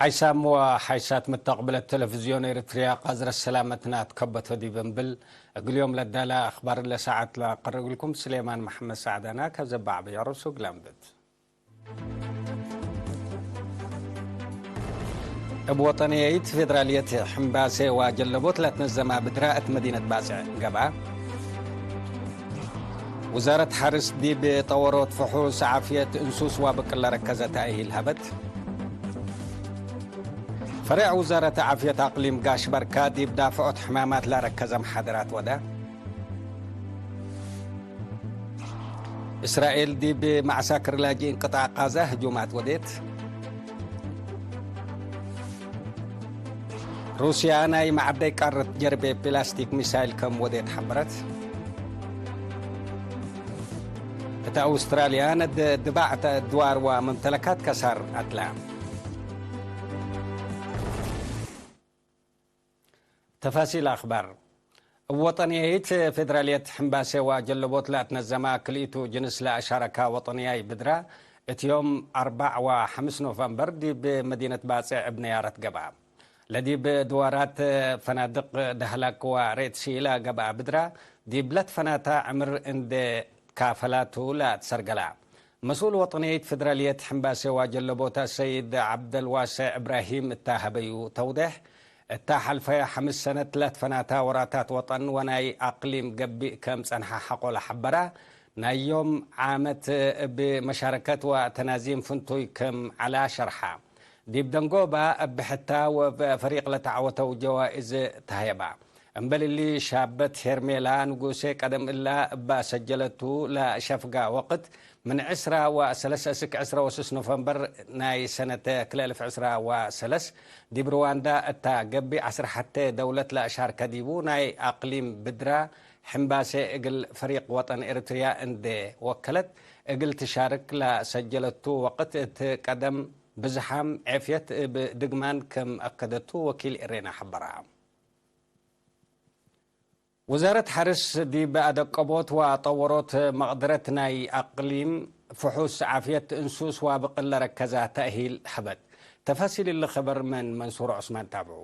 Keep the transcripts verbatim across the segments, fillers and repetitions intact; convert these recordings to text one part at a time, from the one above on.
ሓይሳም ወሓይሳት መተቅብለት ቴሌቪዝዮን ኤረትርያ፣ ቃዝረት ሰላመትና ትከበቶ ዲብ እንብል፣ እግል ዮም ለዳለ አክባር ለሰዓት ለአቀርብ እግልኩም ስሌማን መሐመድ ሰዕዳና። ከዘባዕ ብያሮሱ ግላምብት። እብ ወጠንየይት ፌደራልየት ሕምባሴ ወጀለቦት ለትነዘማ ብድራ እት መዲነት ባጽዕ ገብአ። ውዛረት ሐርስ ዲብ ጠወሮት ፍሑስ ዓፍየት እንሱስ ወብቅል ለረከዘ ተእሂል ሀበት። ፈሬዕ ውዛረት ዓፍየት አቅሊም ጋሽ በርካ ዲብ ዳፍዖት ሕማማት ለረከዘ መሓደራት ወደ። እስራኤል ዲብ መዐሳክር ላጅኢን ቅጣዕ ቃዛ ህጁማት ወዴት። ሩስያ ናይ መዐደይ ቃርት ጀርቤ ፕላስቲክ ሚሳይል ከም ወዴት ሐበረት። እት አውስትራልያ ነድ ድባዕ እተ ድዋር ወመምተለካት ከሳር አትላ። ተፋሲል አክባር። እብ ወጠንየይት ፌደራልየት ሕምባሴ ወጀለቦት ለአትነዘማ ክልኢቱ ጅንስ ለአሻረካ ወጠንያይ ብድራ፣ እት ዮም አርባዕ ወሐምስ ኖቨምበር ዲብ መዲነት ባጽዕ እብ ነያረት ገብአ። ለዲብ ድዋራት ፈናድቅ ደህላክ ወሬት ሲላ ገብአ ብድራ፣ ዲብ ለትፈናታ ዕምር እንዴ ካፈላቱ ለአትሰርገላ። መስኡል ወጠንየይት ፌደራልየት ሕምባሴ ወጀለቦት አሰይድ ዐብደልዋሴዕ እብራሂም እታ ሀበዩ ተውዴሕ፣ እታ ሐልፈየ ሐምስ ሰነት ለትፈናታ ወራታት ወጠን ወናይ አቅሊም ገብእ ከም ጸንሐ ሐቆ ለሐበራ፣ ናይ ዮም ዓመት እብ መሻረከት ወተናዚም ፍንቱይ ክም ዐላ ሸርሐ። ዲብ ደንጎባ እብ ሕታ ወእብ ፈሪቅ ለተዐወተው ጀዋእዝ ተሀየባ። እምበል እሊ፣ ሻበት ሄርሜላ ንጉሴ ቀደም እላ እባ ሰጀለቱ ለሸፍጋ ወቅት፣ ምን ዕስራ ወሰለስ እስክ ዕስራ ወስስ ኖቨምበር ናይ ሰነት ክልኤ አልፍ ዕስራ ወሰለስ፣ ዲብ ሩዋንዳ እታ ገብእ ዐስር ሐቴ ደውለት ለአሻርከ ዲቡ ናይ አቅሊም ብድራ ሕምባሴ እግል ፈሪቅ ወጠን ኤረትርያ እንዴ ወከለት፣ እግል ትሻርክ ለሰጀለቱ ወቅት እት ቀደም ብዝሓም ዔፍየት እብ ድግማን ክም አከደቱ ወኪል ኤሬና ሐበራ። ውዛረት ሐርስ ዲብ አደቀቦት ወጠወሮት መቅደረት ናይ አቅሊም ፍሑስ ዓፍየት እንሱስ ወብቅል ለረከዘ ተእሂል ሀበት። ተፋሲል እሊ ኸበር ምን መንሱር ዑስማን ታብዑ።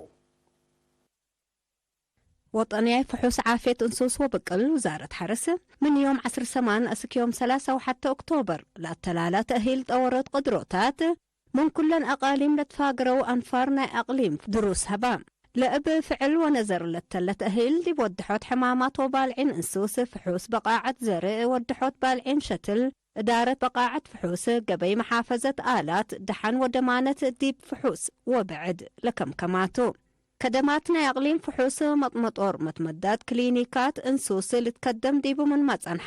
ወጠንያይ ፍሑስ ዓፍየት እንሱስ ወብቅል ውዛረት ሐርስ፣ ምን ዮም ዐስር ሰማን እስክ ዮም ሰላሳ ወሐቴ ኦክቶበር ለአተላላ ተእሂል ጠወሮት ቅድሮታት፣ ምን ኩለን አቃሊም ለትፋግረው አንፋር ናይ አቅሊም ድሩስ ሀባ። ለእብ ፍዕል ወነዘር ለተለ ተእሂል ዲብ ወድሖት ሕማማት ወባልዒን እንሱስ፣ ፍሑስ በቃዐት ዘርእ፣ ወድሖት ባልዒን ሸትል፣ እዳረት በቃዐት ፍሑስ፣ ገበይ መሓፈዘት አላት፣ ደሐን ወደማነት ዲብ ፍሑስ ወብዕድ ለከምከማቱ። ከደማት ናይ አቅሊም ፍሑስ፣ መጥመጦር፣ መትመዳት፣ ክሊኒካት እንሱስ ልትከደም ዲቡ ምንመ ጸንሐ፣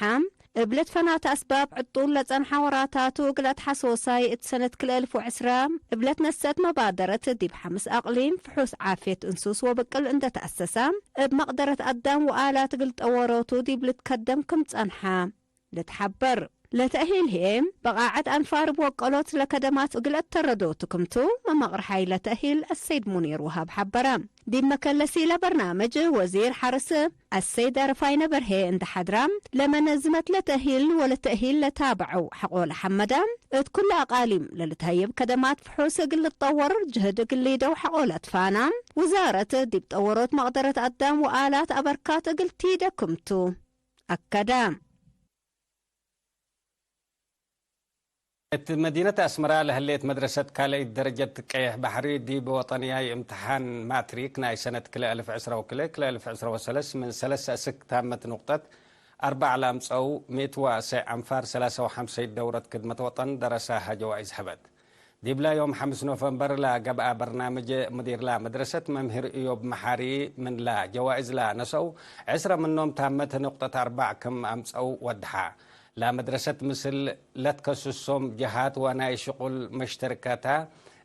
እብ ለትፈናተ አስባብ ዕጡል ለጸንሐ ወራታቱ እግል አትሐሶሳይ እት ሰነት ክልኤ አልፍ ወዕስራ እብ ለትነሰአት መባደረት ዲብ ሐምስ አቅሊም ፍሑስ ዓፍየት እንሱስ ወብቅል እንደ ተአሰሰ፣ እብ መቅደረት አዳም ወአላት እግል ጠወሮቱ ዲብ ልትከደም ክም ጸንሐ። ልትሐበር። ለተእሂል ህዬ፣ በቃዐት አንፋር እብ ወቀሎት ለከደማት እግል አተረዶቱ ክምቱ፣ መመቅር ሐይ ለተእሂል አሰይድ ሙኒር ወሃብ ሐበረ። ዲብ መከለሲ ለበርናምጅ ወዚር ሐርስ አሰይድ አረፋይነ በርሄ እንደ ሐድራ፣ ለመነዝመት ለተእሂል ወለተእሂል ለታብዐው ሐቆለ ሐመደ፣ እት ኩለ አቃሊም ለልትሀየብ ከደማት ፍሑስ እግል ልትጠወር ጅህድ እግል ሊደው ሐቆለ ትፋና፣ ውዛረት ዲብ ጠወሮት መቅደረት አዳም ወአላት አበርካት እግል ቲደ ክምቱ። አከደ። እት መዲነት አስመራ ለህሌት መድረሰት ካልአይት ደረጀት ቀየሕ ባሕሪ ዲብ ወጠንያይ እምትሓን ማትሪክ ናይ ሰነት ክልኤ አልፍ ዕስራ ወክልኤ፣ ክልኤ አልፍ ዕስራ ወሰለስ ምን ሰለስ እስክ ታመት ኑቅጠት አርበዕ ለአምጸው ምእት ወአሰዕ አንፋር ሰላሳ ወሐምሰይት ደውረት ክድመት ወጠን ደረሳሀ ጀዋኢዝ ሀበት። ዲብለ ዮም ሐምስ ኖቨምበር ለገብአ በርናምጅ፣ ሙዲርለ መድረሰት መምህር እዮብ መሓሪ ምንለ ጀዋእዝለ ነሰአው፣ ዕስረ ምኖም ታመት ንቁጠት አርበዕ ክም አምጸአው ወድሐ። ለመድረሰት ምስል ለትከስሶም ጀሃት ወናይ ሽቁል መሽተርከተ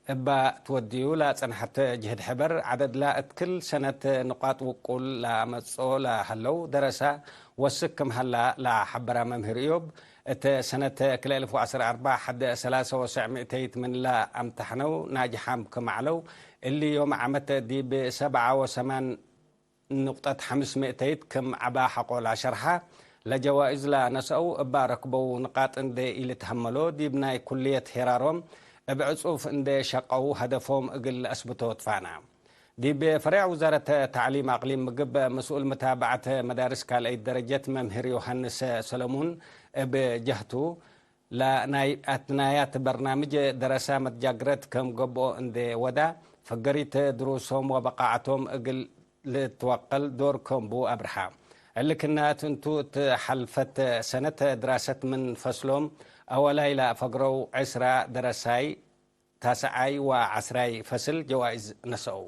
እበ ትወድዩ ለጸንሐት ጅህድ ሕበር፣ ዐደድለ እት ክል ሰነት ንቃጥ ውቁል ለአመጽኦ ለሀለው ደረሰ ወስክ ክም ሀላ ለሐበረ መምህር እዮብ፣ እት ሰነት ክልኤ አልፍ ወዐስር አርበዕ ሐድ ሰላሳ ወሰዕ ምእተይት ምንለ አምተሐነው ናጅሓም ክም ዐለው፣ እሊ ዮም ዓመት ዲብ ሰብዓ ወሰማን ንቁጠት ሐምስ ምእተይት ክም ዐባ ሐቆ ለሸርሐ፣ ለጀዋእዝ ለነሰአው እበ ረክበው ንቃጥ እንዴ ኢልትሀመሎ፣ ዲብ ናይ ኩልየት ሄራሮም እብ ዕጹፍ እንዴ ሸቀው ሀደፎም እግል ለአስብቶ ትፋና። ዲብ ፈሬዕ ውዛረት ተዕሊም አቅሊም ምግብ መስኡል መታብዐት መዳርስ ካልአይት ደረጀት መምህር ዮሐንስ ሰለሙን እብ ጀህቱ፣ ለናይ አትናያት በርናምጅ ደረሳ መትጃግረት ከም ገብኦ እንዴ ወዳ፣ ፈገሪት ድሩሶም ወበቃዐቶም እግል ልትወቀል ዶር ከም ቡ አብርሃ። እሊ ክናት እንቱ እት ሐልፈት ሰነት ድራሰት ምን ፈስሎም አወላይ ለአፈግረው ዕስራ ደረሳይ ታስዓይ ወዐስራይ ፈስል ጀዋይዝ ነሰአው።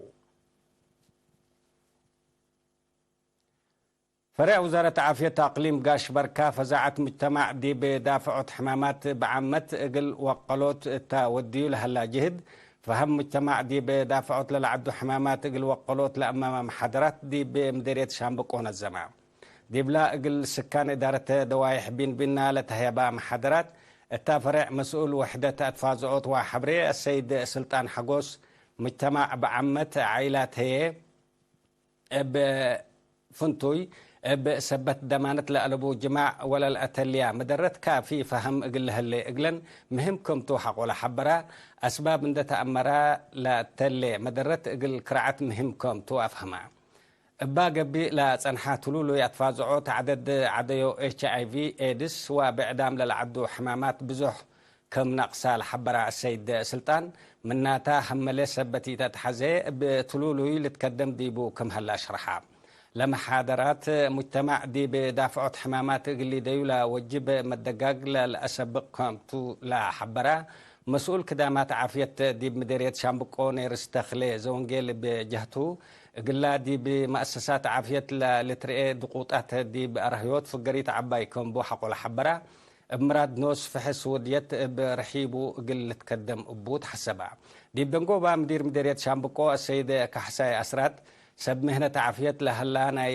ፈሬዕ ውዛረት ዓፍየት አቅሊም ጋሽ በርካ፣ ፈዛዐት ሙጅተማዕ ዲብ ዳፍዖት ሕማማት ብዓመት እግል ወቀሎት እተ ወድዩ ለሀላ ጅህድ፣ ፈሀም ሙጅተማዕ ዲብ ዳፍዖት ለለዐዱ ሕማማት እግል ወቀሎት ለአመመ መሓደራት ዲብ ምዴርየት ሻምብቆ ነዘማ። ዲብላ እግል ስካን እዳረት ደዋይሕ ቢንቢና ለተህየባ መሓደራት፣ እታ ፈሬዕ መስኡል ውሕደት አትፋዝዖት ወሐብሬ አሰይድ ስልጣን ሐጎስ፣ ሙጅተማዕ ብዓመት ዓኢላት ህዬ እብ ፍንቱይ፣ እብ ሰበት ደማነት ለአለቡ ጅማዕ ወለልአተልያ መደረት ካፊ ፈሀም እግል ለህሌ እግለን ምህም ክምቱ ሐቆለ ሐበራ። አስባብ እንደ ተአመራ ለአተሌ መደረት እግል ክርዓት ምህም ክምቱ አፍሀማ። እባ ገብእ ለጸንሐ ትሉሉይ አትፋዝዖት ዐደድ ዐደዮ ኤች አይ ቪ ኤድስ ወብዕዳም ለለዐዱ ሕማማት ብዙሕ ክም ነቅሳ ለሐበራ አሰይድ ስልጣን፣ ምናታ ሀመሌ ሰበት ኢተትሐዜ እብ ትሉሉይ ልትከደም ዲቡ ክም ሀላ ሽርሐ። ለመሓደራት ሙጅተማዕ ዲብ ዳፍዖት ሕማማት እግል ሊደዩ ለወጅብ መደጋግ ለለአሰብቅ ከምቱ ለሐበራ መስኡል ክዳማት ዓፍየት ዲብ ምዴርየት ሻምብቆ ኔርስ ተክሌ ዘወንጌል እብ ጀህቱ፣ እግላ ዲብ መአሰሳት ዓፍየት ለልትርኤ ድቁጣት ዲብ አርህዮት ፍገሪት ዐባይ ከም ቡ ሐቆ ለሐበራ። እብ ምራድ ኖስ ፍሕስ ውድየት እብ ርሒቡ እግል ልትከደም እቡ ተሐሰባ። ዲብ ደንጎባ ምዲር ምዴርየት ሻምብቆ አሰይድ ካሕሳይ አስራት፣ ሰብ ምህነት ዓፍየት ለሀላ ናይ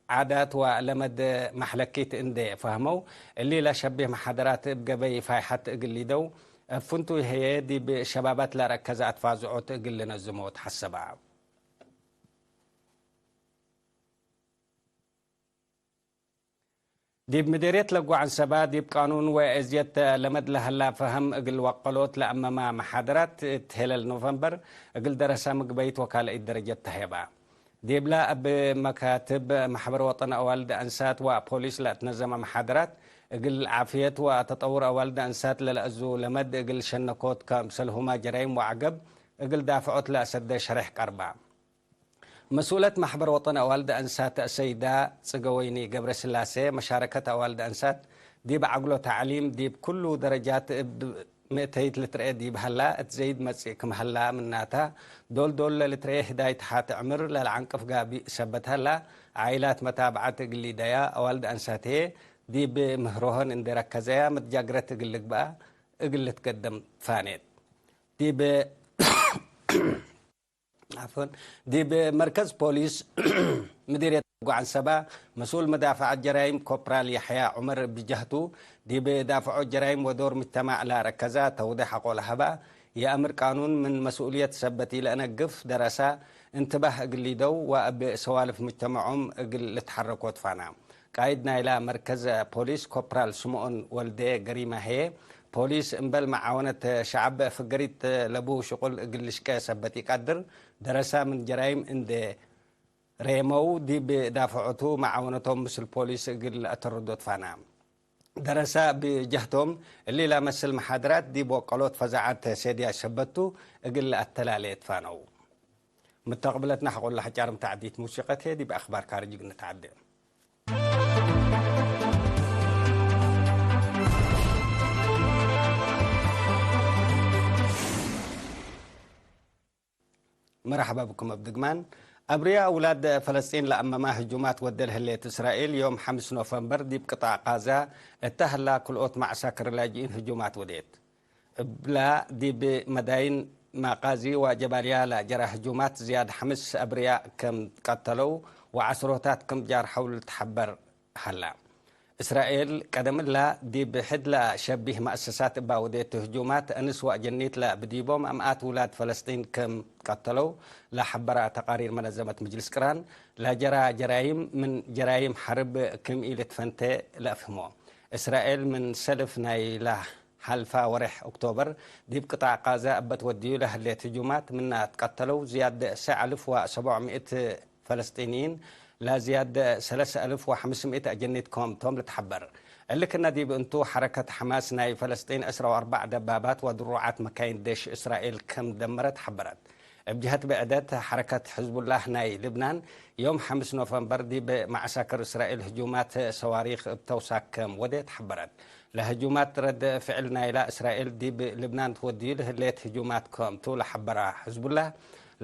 ዓዳት ወለመድ መሕለኪት እንዴ ፈህመው፣ እሊ ለሸቤህ መሓደራት እብ ገበይ ፋይሐት እግል ሊደው፣ እብ ፍንቱይ ህዬ ዲብ ሸባባት ለረከዘ አትፋዝዖት እግል ልነዝሞ ተሐሰባ። ዲብ ምዴርየት ለጓ ዐንሰባ፣ ዲብ ቃኑን ወእዝየት ለመድ ለሀላ ፈሀም እግል ወቀሎት ለአመማ መሓደራት፣ እት ሄለል ኖቨምበር እግል ደረሳ ምግበይት ወካልአይት ደረጀት ተህየባ። ዲብላ እብ መካትብ መሕበር ወጠን አዋልድ አንሳት ወፖሊስ ለአትነዘመ መሓደራት፣ እግል ዓፍየት ወተጠውር አዋልድ አንሳት ለለአዙ ለመድ እግል ሸነኮት፣ ከምሰልሁመ ጀራይም ወዐገብ እግል ዳፍዖት ለአሰደ ሸሬሕ ቀርባ። መስኡለት መሕበር ወጠን አዋልድ አንሳት አሰይዳ ጽገወይኒ ገብረስላሴ፣ መሻረከት አዋልድ አንሳት ዲብ ዐግሎ ተዕሊም ዲብ ኩሉ ደረጃት እብ ምእተይት ልትርኤ ዲብ ሀላ፣ እት ዘይድ መጽእ ክም ሀላ ምናታ፣ ዶል ዶል ለልትርኤ ህዳይት ሐት ዕምር ለለዐንቅፍ ጋቢእ ሰበት ሀላ፣ ዓኢላት መታብዐት እግል ሊደያ አዋልድ አንሳት ህዬ፣ ዲብ ምህሮሀን እንዴ ረከዘያ፣ መትጃግረት እግል ልግበአ እግል ልትገደም ፋኔት። ዲብ ዓፍወን፣ ዲብ መርከዝ ፖሊስ ምዲርየት ጓዕን ሰባ፣ መስኡል መዳፈዐት ጀራይም ኮፕራል የሕያ ዑመር ብጀህቱ፣ ዲብ ዳፍዖት ጀራይም ወዶር ምጅተማዕ ለአረከዛ ተውዴሕ ሐቆ ለሀባ፣ የአምር ቃኑን ምን መስኡልየት ሰበት ኢለአነግፍ ደረሳ፣ እንትባህ እግል ሊደው ወእብ ሰዋልፍ ምጅተመዖም እግል ልትሐረኮ ትፋና። ቃይድ ናይላ መርከዝ ፖሊስ ኮፕራል ስምኦን ወልዴ ገሪማ ህዬ፣ ፖሊስ እምበል መዓወነት ሸዐብ ፍገሪት ለቡ ሽቁል እግል ልሽቄ ሰበት ኢቀድር፣ ደረሳ ምን ጀራይም እንዴ ሬመው ዲብ ዳፈዖቱ መዓወነቶም ምስል ፖሊስ እግል ለአተርዶ ትፋና። ደረሳ ብጀህቶም፣ እሊ ለመስል መሓድራት ዲብ ወቀሎት ፈዛዐት ሴድያት ሸበቱ እግል ለአተላሌ ትፋነው። ምተቅብለትና ሐቆለ ሐጫርም ተዕዲት ሙሲቀት ህዬ ዲብ አክባር ካርጅ እግል ንትዓዴ። መርሐባ ብኩም እብ ድግማን። አብርያ ውላድ ፈለስጢን ለአመማ ህጁማት ወደ ለህሌት እስራኤል፣ ዮም ሐምስ ኖፈምበር ዲብ ቅጣዕ ቃዛ እተ ሀላ ክልኦት መዐሳክር ላጅኢን ህጁማት ወዴት። እብላ ዲብ መዳይን ማቃዚ ወጀባልያ ለጀራ ህጁማት ዝያድ ሐምስ አብርያ ክም ቀተለው ወዐስሮታት ክም ጃርሐው ልትሐበር ሀላ። እስራኤል ቀደም እላ ዲብ ሕድ ለሸቢህ መአሰሳት እባ ወዴት ህጁማት፣ እንስ ወአጀኒት ለብዲቦም አምኣት ውላድ ፈለስጢን ክም ቀተለው ለሐበራ ተቃሪር መነዘመት ምጅልስ ቅራን፣ ለጀራ ጀራይም ምን ጀራይም ሐርብ ክም ኢልትፈንተ ለአፍህሞ። እስራኤል ምን ሰልፍ ናይላ ሐልፋ ወሬሕ ኦክቶበር ዲብ ቅጣዕ ቃዛ እበ ትወድዩ ለህሌት ህጁማት ምና ትቀተለው ዝያድ ሰዕ አልፍ ወሰቦዕ ምእት ፈለስጢንይን፣ ለዝያድ ሰለስ አልፍ ወሐምስ ምእት አጀኒት ክም ቶም ልትሐበር። እሊ ክነ ዲብ እንቱ፣ ሐረከት ሐማስ ናይ ፈለስጢን ዕስራ ወአርበዕ ደባባት ወድሩዓት መካይን ዴሽ እስራኤል ክም ደመረት ሐበረት። እብ ጀሀት ብዕደት፣ ሐረከት ሕዝቡላህ ናይ ልብናን ዮም ሐምስ ኖቨምበር ዲብ መዐሳክር እስራኤል ህጁማት ሰዋሪክ እብ ተውሳክ ክም ወዴት ሐበረት። ለህጁማት ረድ ፍዕል ናይላ እስራኤል ዲብ ልብናን ትወድዩ ለህሌት ህጁማት ክም ቱ ለሐበራ ሕዝቡላህ፣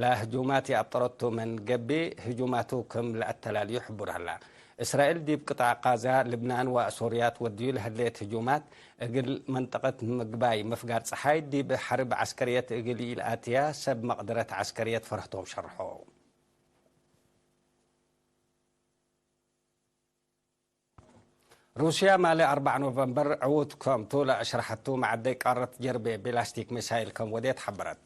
ለህጁማት ይአብጠረቱ ምን ገብእ ህጁማቱ ክም ለአተላልዩ ሕቡር ሀላ። እስራኤል ዲብ ቅጣዕ ቃዛ፣ ልብናን ወሶርያ ትወድዩ ለህሌት ህጁማት፣ እግል መንጠቀት ምግባይ ምፍጋር ጸሓይ ዲብ ሐርብ ዐስከርየት እግል ኢልአትያ ሰብ መቅደረት ዐስከርየት ፈርህቶም ሸርሖ። ሩስያ ማሌ አርበዕ ኖቨምበር ዕዉት ክም ቱ ለአሽረሐቱ፣ መዐደይ ቃረት ጀርቤ ቤላስቲክ ሚሳይል ክም ወዴት ሐበረት።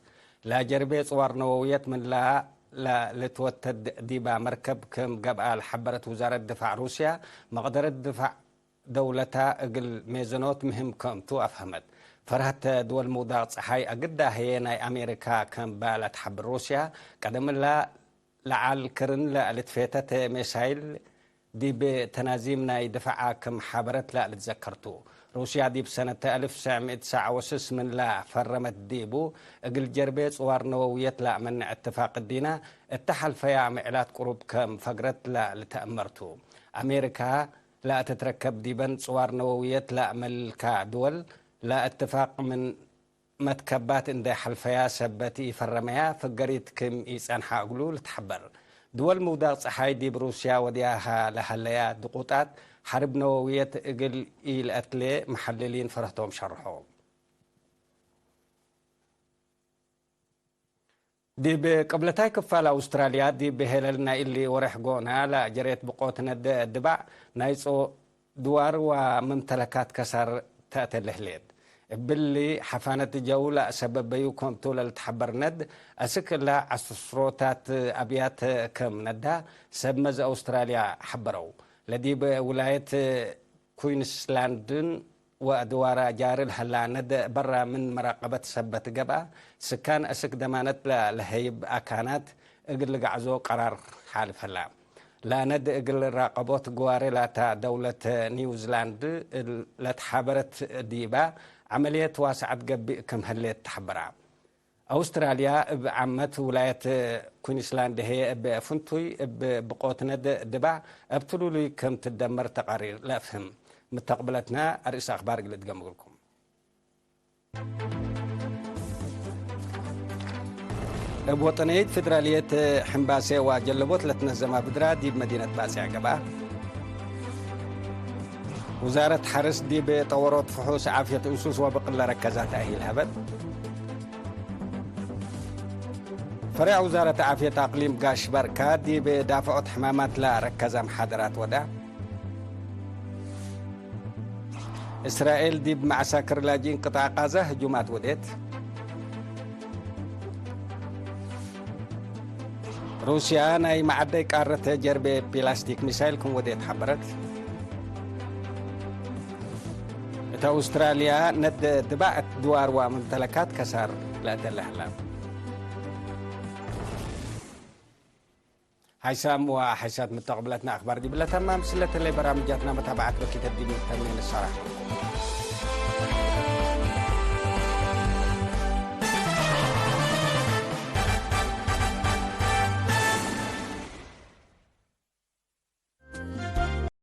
ለጀርቤ ጽዋር ነወውየት ምን ላ-፣ ላ-፣ ልትወተድ ዲባ መርከብ ክም ገብአ ለሐበረት ውዛረት ድፋዕ ሩስያ፣ መቅደረት ድፋዕ ደውለታ እግል ሜዘኖት ምህም ክም ቱ አፍሀመት። ፈርሀት ድወል ምውዳቅ ጸሓይ አግዳ ህዬ ናይ አሜሪካ ክም በ ለትሐብር ሩስያ፣ ቀደም እላ ለዐል ክርን ለልትፌተተ ሜሳይል ዲብ ተናዚም ናይ ድፈዓ ክም ሐበረት ለልትዘከር ቱ። ሩስያ ዲብ ሰነት አልፍ ወትሰዕ ምእት ወሰብዓ ወስስ ምን ለፈረመት ዲቡ፣ እግል ጀርቤ ጽዋር ነወውየት ለአመንዕ እትፋቅ እዲና እተ ሐልፈያ ምዕላት ቅሩብ ክም ፈግረት ለልትአመር ቱ። አሜሪካ ለትትረከብ ዲበን ጽዋር ነወውየት ለአመልካ ድወል ለእትፋቅ ምን መትከባት እንዴ ሐልፈያ ሰበት ኢፈረመያ፣ ፍገሪት ክም ኢጸንሐ እግሉ ልትሐበር። ድወል ምውዳቅ ጸሓይ ዲብ ሩስያ ወድያሃ ለሀለያ ድቁጣት ሐርብ ነወውየት እግል ኢልአትሌ መሐልሊን ፈርህቶም ሸርሖ። ዲብ ቅብለታይ ክፋል አውስትራልያ፣ ዲብ ሄለል ናይ እሊ ወሬሕ ጎና ለጀሬት ብቆት ነድ ድባዕ ናይ ጾ ድዋር ወመምተለካት ከሳር ተአተለ ህሌት። እብሊ ሐፋነት ጀው ለአሰበበዩ ክም ቱ ለልትሐበር ነድ፣ አስክ እለ ዐስሮታት አብያት ክም ነዳ ሰብ መዝ አውስትራልያ ሐበረው። ለዲብ ውላየት ኩይንስላንድን ወአድዋራ ጃር ለሀላ ነድ በራ ምን መራቀበት ሰበት ገብአ፣ ስካን አስክ ደማነት ለለሀይብ አካናት እግል ልጋዕዞ ቀራር ሓልፍ ሀላ። ላነድ እግል ራቀቦት ግዋሬ ላታ ደውለት ኒውዚላንድ ለትሓበረት ዲባ ዐመልየት ዋስዐት ገብእ ክም ህሌት ተሐበራ። አውስትራልያ እብ ዓመት ውላየት ኩንስላንድ ህዬ እብ ፍንቱይ እብ ብቆትነድ ድባዕ እብ ትሉሉይ ክም ትደመር ተቃሪር ለአፍህም። ምተቅብለትና አርእስ አክባር እግል እድገም እግልኩም። እብ ወጠንየት ፌደራልየት ሕምባሴ ወጀለቦት ለትነዘማ ብድራ ዲብ መዲነት ባጽዕ ገብአ። ውዛረት ሐርስ ዲብ ጠወሮት ፍሑስ ዓፍየት እንሱስ ወብቅል ለረከዛ ተእሂል ሀበት። ፈሬዕ ውዛረት ዓፍየት አቅሊም ጋሽ ባርካ ዲብ ዳፍዖት ሕማማት ለረከዛ መሓደራት ወዳ። እስራኤል ዲብ መዐሳክር ላጅኢን ቅጣዕ ቃዛ ህጁማት ወዴት። ሩስያ ናይ መዐደይ ቃረት ጀርቤ ፕላስቲክ ሚሳይል ክም ወዴት ሐበረት። እት አውስትራልያ ነድ ድባዕ እት ድዋር ወመምተለካት ከሳር ለአተለ ህላ። ሐይሳም ወሐይሳት ምተቅብለትና አክባር ዲብለ ተማም። ስለተለይ በራምጃትና መታብዓት በኪተት ዲብ ንተሜ ንሰራሕ።